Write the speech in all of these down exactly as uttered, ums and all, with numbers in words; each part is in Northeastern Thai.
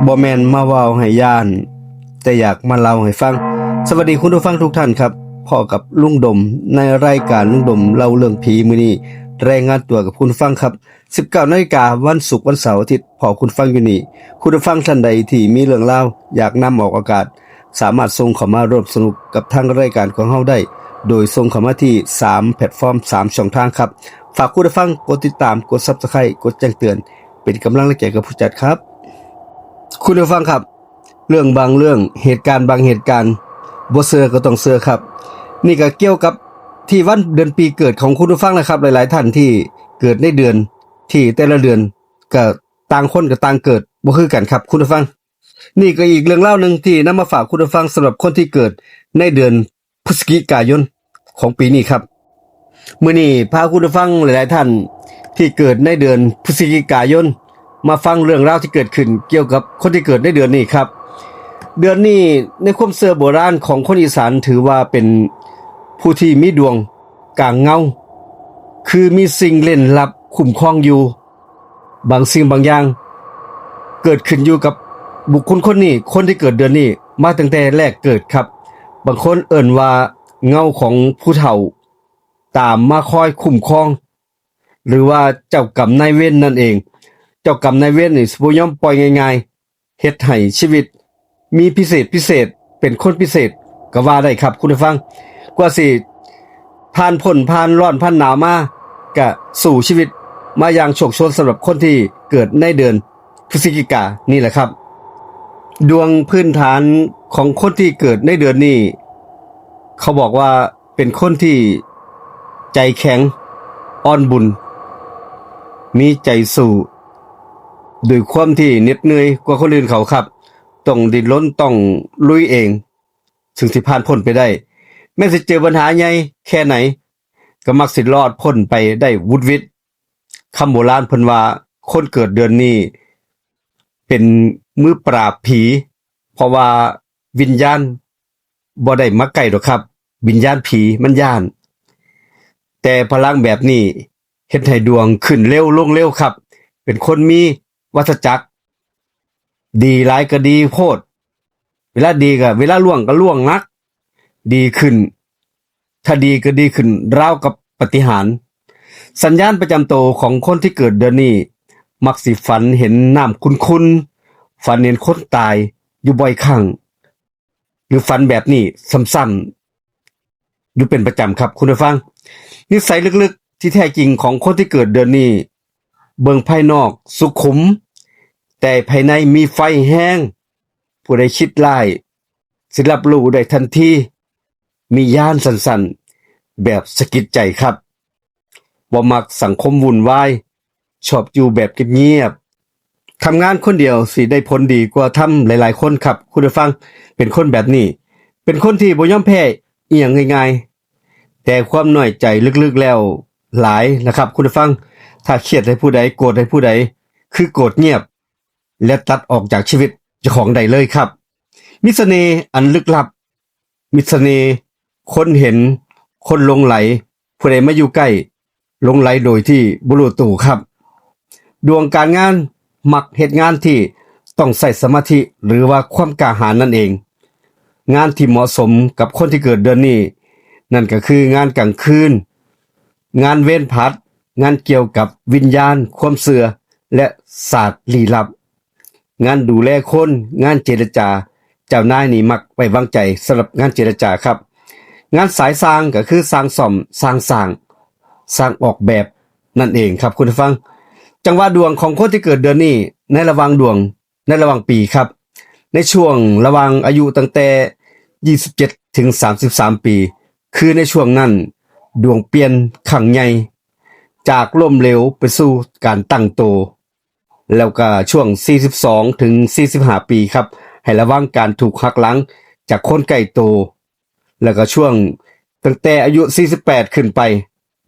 บ่แม่นมาเว้าให้ย้าน แต่อยากมาเล่าให้ฟัง สวัสดีคุณผู้ฟังทุกท่านครับ พ้อกับลุงดมในรายการลุงดมเล่าเรื่องผีมื้อนี้ รายงานตัวกับคุณผู้ฟังครับ สิบเก้านาฬิกาวันศุกร์วันเสาร์อาทิตย์ พ้อคุณฟังอยู่นี่ คุณผู้ฟังท่านใดที่มีเรื่องราวอยากนำออกอากาศ สามารถส่งเข้ามาร่วมสนุกกับทางรายการของเฮาได้ โดยส่งเข้ามาที่สามแพลตฟอร์ม สามช่องทางครับ ฝากคุณผู้ฟังกดติดตาม กด Subscribe กดแจ้งเตือน เป็นกำลังแรงใจกับผู้จัดครับ คุณผู้ฟังครับ เรื่องบางเรื่อง เหตุการณ์บางเหตุการณ์ บ่เชื่อก็ต้องเชื่อครับ นี่ก็เกี่ยวกับที่วันเดือนปีเกิดของคุณผู้ฟังนะครับ หลายๆท่านที่เกิดในเดือนที่แต่ละเดือน ก็ต่างคนก็ต่างเกิดบ่คือกันครับ คุณผู้ฟัง นี่ก็อีกเรื่องเล่าหนึ่งที่นำมาฝากคุณผู้ฟังสำหรับคนที่เกิดในเดือนพฤศจิกายนของปีนี้ครับ มื้อนี้พาคุณผู้ฟังหลายๆท่านที่เกิดในเดือนพฤศจิกายน มาฟังเรื่องราวที่เกิดขึ้นเกี่ยวกับคนที่เกิดในเดือนนี้ครับ เดือนนี้ในความเชื่อโบราณของคนอีสานถือว่าเป็นผู้ที่มีดวงกลางเงา คือมีสิ่งเล่นลับคุ้มครองอยู่ บางสิ่งบางอย่าง เกิดขึ้นอยู่กับบุคคลคนนี้ คนที่เกิดเดือนนี้มาตั้งแต่แรกเกิดครับ บางคนเอิ้นว่าเงาของผู้เฒ่า ตามมาคอยคุ้มครอง หรือว่าเจ้ากรรมนายเวรนั่นเอง เจ้ากรรมนายเวรนี่สิบ่ยอมปล่อยง่ายๆ เฮ็ดให้ชีวิตมีพิเศษพิเศษ เป็นคนพิเศษก็ว่าได้ครับคุณผู้ฟัง กว่าสิผ่านพ้นผ่านร้อนผ่านหนาวมา ก็สู้ชีวิตมาอย่างโชคโชนสำหรับคนที่เกิดในเดือนพฤศจิกานี่แหละครับ ดวงพื้นฐานของคนที่เกิดในเดือนนี้ เขาบอกว่าเป็นคนที่ใจแข็ง อ่อนบุญ มีใจสู้ ด้วยความที่เหน็ดเหนื่อยกว่าคนอื่นเขาครับ ต้องดิ้นรนต้องลุยเอง ถึงสิผ่านพ้นไปได้ แม้สิเจอปัญหาใหญ่แค่ไหน ก็มักสิรอดพ้นไปได้หวุดหวิด คำโบราณเพิ่นว่าคนเกิดเดือนนี้ เป็นมือปราบผี เพราะว่าวิญญาณบ่ได้มาใกล้ดอกครับ วิญญาณผีมันย้าน แต่พลังแบบนี้เฮ็ดให้ดวงขึ้นเร็วลงเร็วครับ เป็นคนมีวัฏจักร ดีหลายก็ดีโพด เวลาดีก็ เวลาร่วงก็ร่วงหนัก ดีขึ้น ถ้าดีก็ดีขึ้นราวกับปาฏิหาริย์ สัญญาณประจำตัวของคนที่เกิดเดือนนี้ มักสิฝันเห็นน้ำขุ่นๆ ฝันเห็นคนตายอยู่บ่อยครั้ง หรือฝันแบบนี้ซ้ำๆ อยู่เป็นประจำครับคุณผู้ฟัง นิสัยลึกๆที่แท้จริงของคนที่เกิดเดือนนี้ เบิ่งภายนอกสุขุม แต่ภายในมีไฟแฮง ผู้ใดคิดร้ายสิรับรู้ได้ทันที มีญาณสั้นๆ แบบสะกิดใจครับ บ่มักสังคมวุ่นวาย ชอบอยู่แบบเงียบๆ ทำงานคนเดียวสิได้ผลดีกว่าทำหลายๆคนครับ คุณผู้ฟัง เป็นคนแบบนี้ เป็นคนที่บ่ยอมแพ้อีหยังง่ายๆ แต่ความน้อยใจลึกๆแล้วหลายนะครับ คุณผู้ฟัง ถ้าเครียดให้ผู้ใด โกรธให้ผู้ใด คือโกรธเงียบ และตัดออกจากชีวิตเจ้าของได้เลยครับ มีเสน่ห์อันลึกลับ มีเสน่ห์คนเห็น คนหลงใหล ผู้ใดมาอยู่ใกล้ หลงใหลโดยที่บ่รู้ตัวครับ ดวงการงานมักเฮ็ดงานที่ต้องใช้สมาธิ หรือว่าความกล้าหาญนั่นเอง งานที่เหมาะสมกับคนที่เกิดเดือนนี้ นั่นก็คืองานกลางคืน งานเวรผัด งานเกี่ยวกับวิญญาณ ความเชื่อ และศาสตร์ลี้ลับ งานดูแลคน งานเจรจา เจ้านายนี่มักไว้วางใจสำหรับงานเจรจาครับ งานสายสร้างก็คือสร้างซ่อม สร้างสร้าง สร้างออกแบบนั่นเองครับคุณผู้ฟัง จังหวะดวงของคนที่เกิดเดือนนี้ ในระหว่างดวง ในระหว่างปีครับ ในช่วงระหว่างอายุตั้งแต่ ยี่สิบเจ็ด ถึง สามสิบสาม ปี คือในช่วงนั้น ดวงเปลี่ยนครั้งใหญ่ จากล้มเหลวไปสู่การตั้งโต แล้วก็ช่วง สี่สิบสอง ถึง สี่สิบห้า ปีครับ ให้ระวังการถูกหักหลังจากคนใกล้โต แล้วก็ช่วงตั้งแต่อายุ สี่สิบแปด ขึ้นไป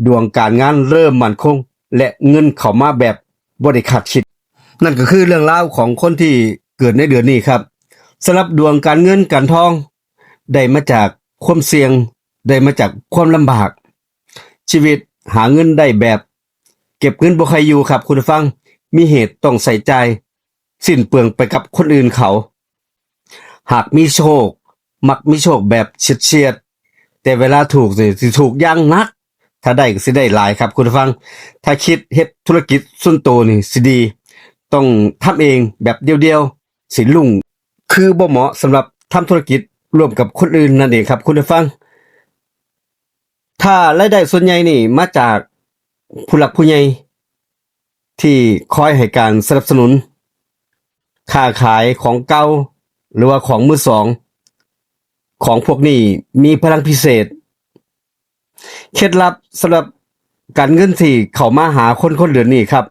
ดวงการงานเริ่มมั่นคง และเงินเข้ามาแบบบ่ได้คาดคิด นั่นก็คือเรื่องราวของคนที่เกิดในเดือนนี้ครับ สำหรับดวงการเงินการทอง ได้มาจากความเสี่ยง ได้มาจากความลำบาก ชีวิตหาเงินได้แบบ เก็บเงินบ่ค่อยอยู่ครับคุณผู้ฟัง มีเหตุต้องใช้จ่าย สิ้นเปลืองไปกับคนอื่นเขา หากมีโชค มักมีโชคแบบเฉียดๆ แต่เวลาถูกนี่สิถูกอย่างหนัก ถ้าได้ก็สิได้หลายครับคุณผู้ฟัง ถ้าคิดเฮ็ดธุรกิจส่วนตัวนี่สิดี ต้องทำเองแบบเดียวๆ สิรุ่ง คือบ่เหมาะสำหรับทำธุรกิจร่วมกับคนอื่นนั่นเองครับคุณผู้ฟัง ถ้ารายได้ส่วนใหญ่นี่มาจากผู้หลักผู้ใหญ่ที่คอยให้การสนับสนุน ค้าขายของเก่า หรือว่าของมือสอง ของพวกนี้มีพลังพิเศษ เคล็ดลับสำหรับการเงินที่เข้ามาหาคนคนเดือนนี้ครับ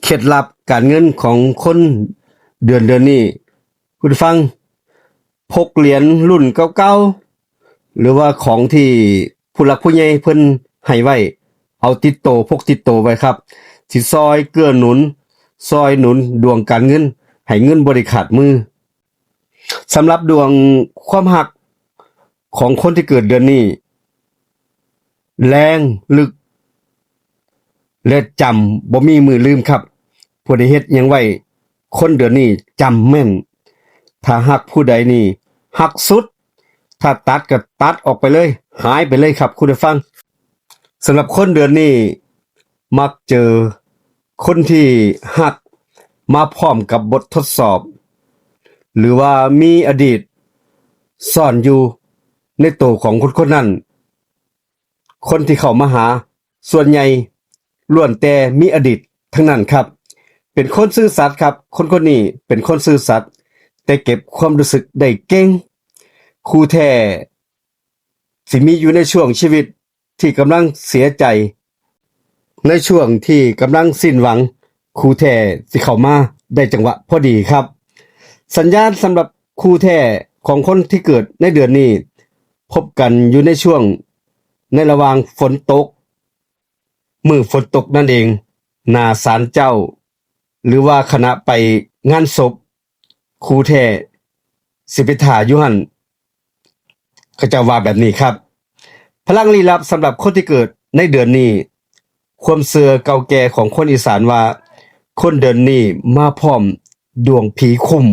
เคล็ดลับการเงินของคนเดือนเดือนนี้ คุณผู้ฟัง พกเหรียญรุ่นเก่าๆ หรือว่าของที่ผู้หลักผู้ใหญ่เพิ่นให้ไว้ เอาติดโต พกติดโตไว้ครับ สิซอยเกื้อหนุน ซอยหนุนดวงการเงิน ให้เงินบ่ได้ขาดมือ สำหรับดวงความฮักของคนที่เกิดเดือนนี้ แรงลึก และจำบ่มีมื้อลืมครับ ผู้ใดเฮ็ดหยังไว้ คนเดือนนี้จำแม่น ถ้าฮักผู้ใดนี่ฮักสุด ถ้าตัดก็ตัดออกไปเลย หายไปเลยครับคุณผู้ฟัง สำหรับคนเดือนนี้ มักเจอคนที่ฮักมาพร้อมกับบททดสอบ หรือว่ามีอดีตซ่อนอยู่ในตัวของคนคนนั้น คนที่เข้ามาหาส่วนใหญ่ล้วนแต่มีอดีตทั้งนั้นครับ เป็นคนซื่อสัตย์ครับ คนคนนี้เป็นคนซื่อสัตย์ แต่เก็บความรู้สึกได้เก่ง คู่แท้สิมีอยู่ในช่วงชีวิตที่กำลังเสียใจ ในช่วงที่กำลังสิ้นหวัง คู่แท้สิเข้ามาได้จังหวะพอดีครับ สัญญาณสำหรับคู่แท้ของคนที่เกิดในเดือนนี้ พบกันอยู่ในช่วงในระหว่างฝนตก มื้อฝนตกนั่นเอง หน้าศาลเจ้า หรือว่าขณะไปงานศพ คู่แท้สิไปถ่าอยู่หั่น เขาเจ้าว่าแบบนี้ครับ พลังลี้ลับสำหรับคนที่เกิดในเดือนนี้ ความเชื่อเก่าแก่ของคนอีสานว่า คนเดือนนี้มาพร้อมดวงผีคุ้ม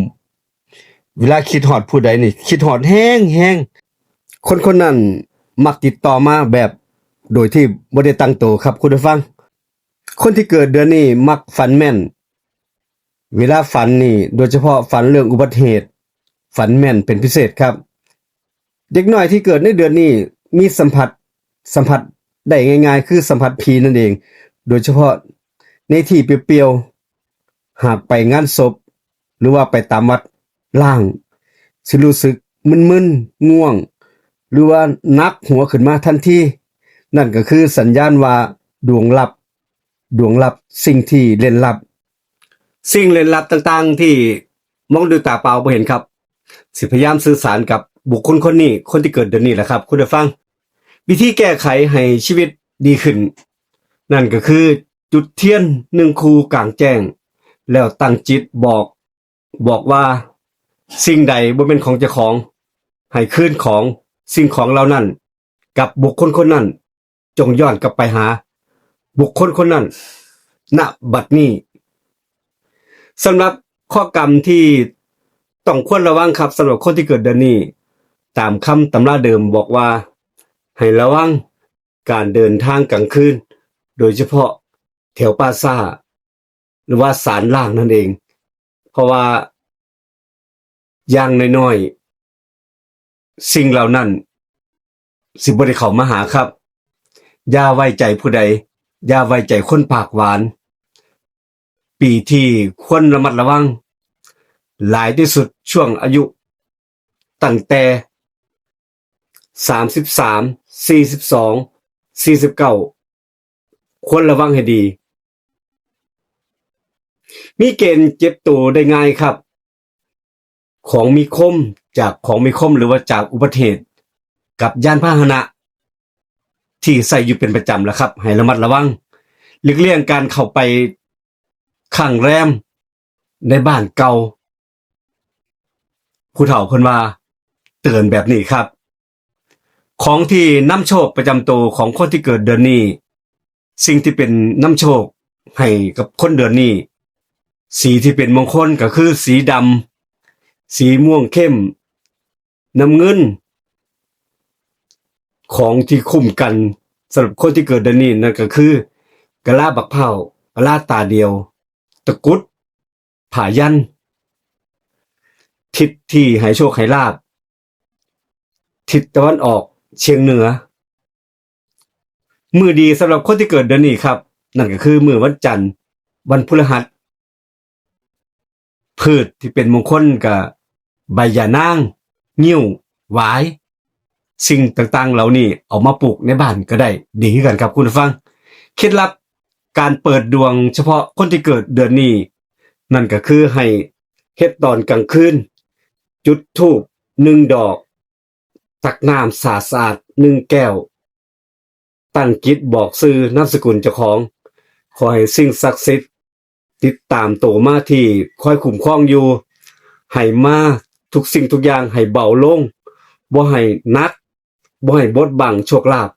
เวลาคิดฮอดผู้ใดนี่ คิดฮอดแฮงแฮง คนคนนั้นมักติดต่อมาแบบโดยที่บ่ได้ตั้งตัวครับคุณผู้ฟัง คนที่เกิดเดือนนี้มักฝันแม่น เวลาฝันนี่ โดยเฉพาะฝันเรื่องอุบัติเหตุ ฝันแม่นเป็นพิเศษครับ เด็กน้อยที่เกิดในเดือนนี้มีสัมผัส สัมผัสได้ง่ายๆ คือสัมผัสผีนั่นเอง โดยเฉพาะในที่เปลี่ยวๆ หากไปงานศพ หรือว่าไปตามวัดร้าง สิรู้สึกมึนๆ ง่วง หรือว่าหนักหัวขึ้นมาทันที นั่นก็คือสัญญาณว่าดวงลับ ดวงลับ สิ่งที่เร้นลับ สิ่งเร้นลับต่างๆ ที่มองด้วยตาเปล่าบ่เห็นครับ สิพยายามสื่อสารกับบุคคลคนนี้ คนที่เกิดเดือนนี้แหละครับ คุณผู้ฟัง วิธีแก้ไขให้ชีวิตดีขึ้น นั่นก็คือจุดเทียนหนึ่งคู่กลางแจ้ง แล้วตั้งจิตบอก บอกว่าสิ่งใดบ่แม่นของเจ้าของ ให้คืนของสิ่งของเหล่านั้นกับบุคคลคนนั้น จงย้อนกลับไปหาบุคคลคนนั้น ณ บัดนี้ สำหรับข้อกรรมที่ต้องควรระวังครับ สำหรับคนที่เกิดเดือนนี้ ตามคำตำราเดิมบอกว่า ให้ระวังการเดินทางกลางคืน โดยเฉพาะแถวป่าช้า หรือว่าศาลล่างนั่นเอง เพราะว่าอย่างน้อยๆ สิ่งเหล่านั้นสิบ่ได้เข้ามาหาครับ อย่าไว้ใจผู้ใด อย่าไว้ใจคนปากหวาน ปีที่ควรระมัดระวังหลายที่สุดช่วงอายุตั้งแต่ สามสิบสาม สี่สิบสอง สี่สิบเก้า ควรระวังให้ดี มีเกณฑ์เจ็บตัวได้ง่ายครับ ของมีคม จากของมีคมหรือว่าจากอุบัติเหตุ กับยานพาหนะ ที่ใช้อยู่เป็นประจำแล้วครับ ให้ระมัดระวัง หลีกเลี่ยงการเข้าไปค้างแรมในบ้านเก่า ผู้เฒ่าเพิ่นว่าเตือนแบบนี้ครับ ของที่นำโชคประจำตัวของคนที่เกิดเดือนนี้ สิ่งที่เป็นนำโชคให้กับคนเดือนนี้ สีที่เป็นมงคลก็คือสีดำ สีม่วงเข้ม น้ำเงิน ของที่คุ้มกันสำหรับคนที่เกิดเดือนนี้นั่นก็คือ กะลาบักพร้าว กะลาตาเดียว ตะกรุด ผ้ายัน ทิศที่ให้โชคให้ลาภ ทิศตะวันออกเฉียงเหนือ มื้อดีสำหรับคนที่เกิดเดือนนี้ครับ นั่นก็คือมื้อวันจันทร์ วันพฤหัส พืชที่เป็นมงคลก็ใบหย่านาง งิ้ว หวาย สิ่งต่างๆเหล่านี้เอามาปลูกในบ้านก็ได้ ดีคือกันครับคุณผู้ฟัง เคล็ดลับการเปิดดวงเฉพาะคนที่เกิดเดือนนี้ นั่นก็คือให้เฮ็ดตอนกลางคืน จุดธูปหนึ่งดอก ตักน้ำสะอาดๆหนึ่งแก้ว ตั้งจิตบอกชื่อนามสกุลเจ้าของ ขอให้สิ่งศักดิ์สิทธิ์ติดตามโตมาที่คอยคุ้มครองอยู่ ให้มาทุกสิ่งทุกอย่างให้เบาลง บ่ให้หนัก บ่ให้บดบังโชคลาภ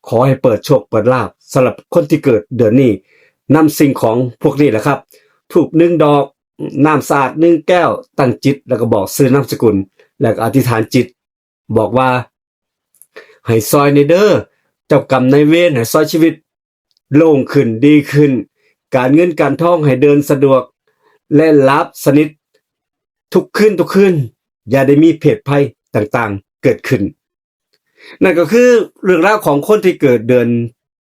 ขอให้เปิดโชคเปิดลาภสำหรับคนที่เกิดเดือนนี้ นำสิ่งของพวกนี้แหละครับ ธูปหนึ่งดอก น้ำสะอาดหนึ่งแก้ว ตั้งจิตแล้วก็บอกชื่อนามสกุล แล้วก็อธิษฐานจิต บอกว่า ให้ซอยในเด้อ เจ้ากรรมนายเวร ให้ซอยชีวิตโล่งขึ้น ดีขึ้น การเงินการทองให้เดินสะดวก และหลับสนิท ทุกคืนทุกคืน อย่าได้มีเพศภัยต่างๆเกิดขึ้น นั่นก็คือเรื่องราวของคนที่เกิดเดือน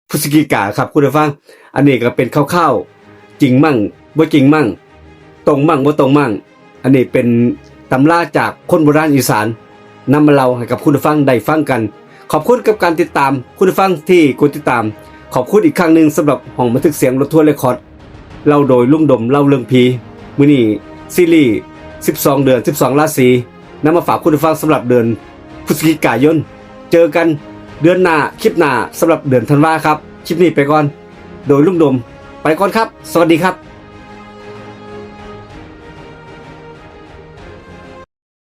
พฤศจิกาครับคุณผู้ฟัง อันนี้ก็เป็นคร่าวๆ จริงมั่งบ่จริงมั่ง ตรงมั่งบ่ตรงมั่ง อันนี้เป็นตำราจากคนโบราณอีสานนำมาเล่าให้กับคุณผู้ฟังได้ฟังกัน ขอบคุณกับการติดตาม คุณผู้ฟังที่กดติดตาม ขอบคุณอีกครั้งหนึ่งสำหรับห้องบันทึกเสียงรถทัวร์เรคคอร์ด เล่าโดยลุงดมเล่าเรื่องผี มื้อนี้ซีรีส์ สิบสองเดือน สิบสองราศี นำมาฝากคุณผู้ฟังสำหรับเดือนพฤศจิกายน เจอกันเดือนหน้า คลิปหน้าสำหรับเดือนธันวาครับ คลิปนี้ไปก่อน โดยลุงดม ไปก่อนครับ สวัสดีครับ